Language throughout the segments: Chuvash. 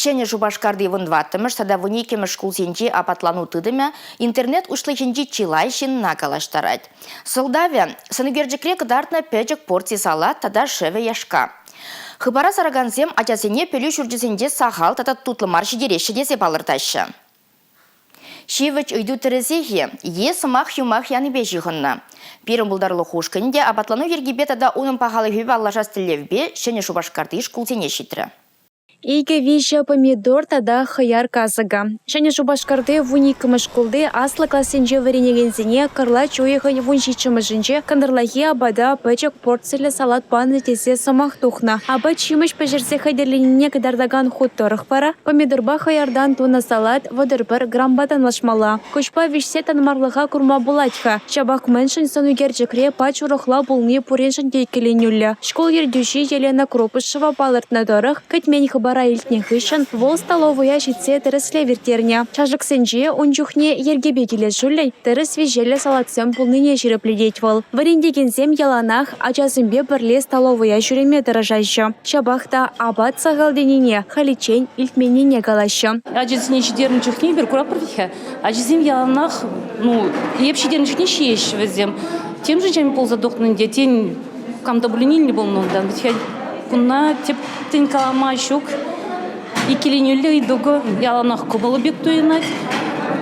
Ҫӗнӗ Шупашкарти 14-мӗш тата 12-мӗш шкулсенчи апатлану тытӑмӗ интернет уҫлӑхӗнчи чылай ҫынна калаҫтарать. Сӑлтавӗ – сӑнӳкерчӗкре кӑтартнӑ пӗчӗк порци салат тата шӗвӗ яшка. Хыпара саракансем ачасене пӗлӳ ҫурчӗсенче сахал тата тутлӑ мар ҫитереҫҫӗ тесе палӑртаҫҫӗ. Ҫивӗч ыйту тӗрӗсех-и е сӑмах-юмах янипе ҫыхӑннӑ. Пирӗн пултарулӑх ушкӑнӗ те апатлану йӗркипе тата унӑн пахалӑхӗпе паллашас тӗллевпе Ҫӗнӗ Шупашкарти шкулсене ҫитрӗ. 2-3 помидор тата хӑяр касӑкӗ. Ҫӗнӗ Шупашкарти 12-мӗш шкулти аслӑ классенче вӗренекенсене кӑрлач уйӑхӗн 17-мӗшӗнче кӑнтӑрлахи апата пӗчӗк порциллӗ салат панӑ тесе сӑмах тухнӑ. Апат-ҫимӗҫ пӗҫерсе хатӗрленине кӑтартакан хут тӑрӑх вара помидорпа хӑяртан тунӑ салат 31 грампа танлашмалла. Куҫпа виҫсе танмарлӑха курма пулать-ха. Ҫапах мӗншӗн сӑн ӳкерчӗкре пач урӑхла пулни пуриншӗн те иккӗленӳллӗ. Шкул ертӳҫи Елена Кропышева палӑртнӑ тӑрӑх, кӗтмен хыпара илтнӗ хыҫҫӑн вӑл столовӑя ҫитсе тӗрӗслев ирттернӗ. Чашӑксенче ун чухне йӗркепе килӗшӳллӗн тӗрӗс виҫеллӗ салатсем пулнине ҫирӗплетет вӑл. Вӗрентекенсем яланах ачасемпе пӗрле столовӑя ҫӳреме тӑрӑшаҫҫӗ. Ҫапах та апат сахал тенине халиччен илтменнине калаҫҫӗ. Ачасене ҫитернӗ чухне эпир куратпӑр вӗт-ха, ачасем яланах, ну, эп ҫитернӗ чухне ҫиеҫҫӗ вӗсем. Темшӗн ҫавӑн пулса тухнӑ ӗнтӗ, тен, кам та пулин илнӗ пулнӑ унтан. Вӗт-ха куна тӗптен калама ҫук. Иккӗленӳллӗ ыйту ку. Яланах кӑмӑллӑ пек туйӑнать.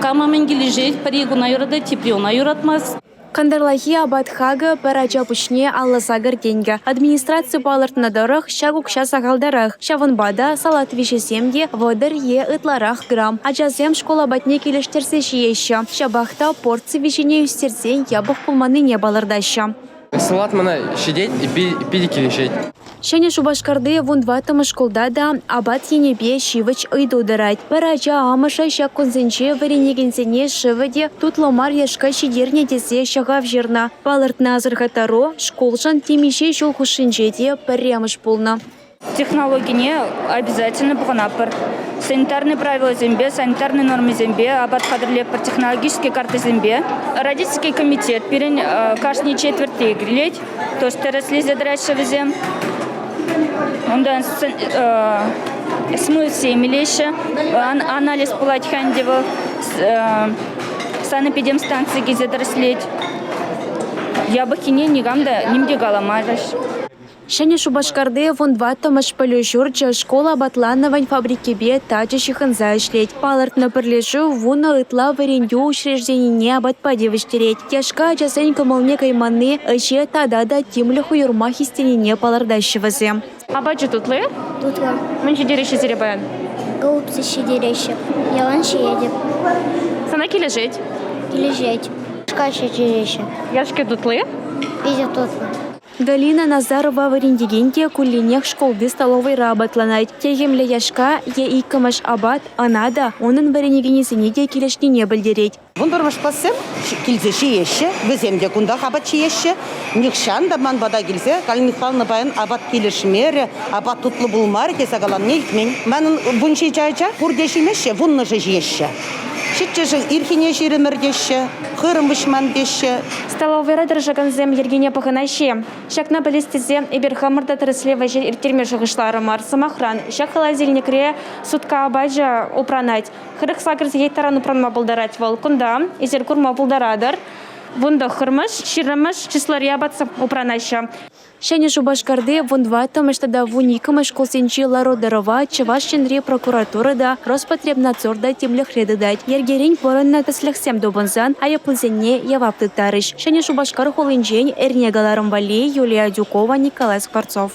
Кама мӗн килӗшет, пӗри куна юратать, тепри ӑна юратмасть. Кӑнтӑрлахи апат хакӗ пӗр ача пуҫне 58 тенкӗ. Администраци палӑртнӑ тӑрӑх, ҫак укҫа сахалтарах. Ҫавӑнпа та салат виҫисем те 30 е ытларах грамм. Ачасем шкул апатне килӗштерсе ҫиеҫҫӗ. Ҫапах та порци виҫине ӳстерсен япӑх пулманнине палӑртаҫҫӗ. Салат мана ҫитет, питӗ килӗшет. Ҫӗнӗ Шупашкарти 14-мӗш шкулта та апат енӗпе ҫивӗч ыйту тӑрать. Пӗр ача амӑшӗ ҫак кунсенче вӗренекенсене шӗвӗ те тутлӑ мар яшка ҫитернӗ тесе ҫӑхав ҫырнӑ. Палӑртнӑ асӑрхаттару шкулшӑн темиҫе ҫул хушшинче те пӗрремӗш пулнӑ. Технологине обязательно пӑхӑнатпӑр. Санитарный правилӑсемпе, санитарный нормисемпе апат хатӗрлетпӗр, технологический картӑсемпе. Родительский комитет пирӗн кашни четвертьте килет. То есть тӗрӗслесе тӑраҫҫӗ вӗсем. Унтан смывсем илеҫҫӗ. Анализ пулать-ха ӗнтӗ вӑл. Санэпидемстанци килсе тӗрӗслет. Япӑххине никам та ним те каламарӗҫ. Ҫӗнӗ Шупашкарти 14-мӗш пӗлӳ ҫурчӗ шкул апатланӑвӗн фабрикипе тачӑ ҫыхӑнса ӗҫлет. Палӑртнӑ пӗрлешӳ 10 ытла вӗрентӳ учрежденине апатпа тивӗҫтерет. Яшка ачасен кӑмӑлне кайманни ӗҫе тата та тимлӗх уйӑрма хистенине палӑртаҫҫӗ вӗсем. Апачӗ тутлӑ-и? Тутлӑ. Мӗн ҫитереҫҫӗ сире паян? Голубцы ҫитереҫҫӗ. Ялан ҫиетӗп. Сана килӗшет? Килӗшет. Яшка ҫитереҫҫӗ. Яшки тутлӑ-и? Питӗ тутлӑ. Галина Назарова вӗрентекен те кулленех шкулти столовӑйра апатланать. Техӗмлӗ яшка е иккӗмӗш апат ӑна та, унӑн вӗренекенӗсене те килӗшнине пӗлтерет. 11-мӗш классем килсе ҫиеҫҫӗ, вӗсем те кунтах апат ҫиеҫҫӗ. Нихҫан та ман пата килсе Галина Михайловна паян апат килӗшмерӗ, апат тутлӑ пулмарӗ тесе каланине илтмен. Манӑн 17 ача пурте ҫимеҫҫӗ, вуннӑшӗ ҫиеҫҫӗ. Ҫиччӗшӗ ирхине ҫирӗмӗр теҫҫӗ, хырӑм выҫман теҫҫӗ. Столовӑйра тӑрӑшакансем йӗркене пӑхӑнаҫҫӗ-и? Ҫакна пӗлес тесе эпир хамӑр та тӗрӗслев ӗҫӗ ирттерме шухӑшларӑмӑр. Сӑмахран, ҫак холодильникре сутка апачӗ упранать. 48 сехет таран упранма пултарать вӑл. Кунта эсир курма пултаратӑр. 19-мӗш, 20-мӗш числари апатсем упранаҫҫӗ. Ҫӗнӗ Шупашкарти 14-мӗш тата 12-мӗш шкулсенчи лару-тӑрӑва Чӑваш Енри прокуратура та, Роспотребнадзор та тимлӗхре тытать. Йӗркерен пӑрӑннӑ тӗслӗхсем тупӑнсан айӑплисене явап тыттарӗҫ. Ҫӗнӗ Шупашкар хулинчен эрне кӑларӑм валли Юлия Адюкова, Николай Скворцов.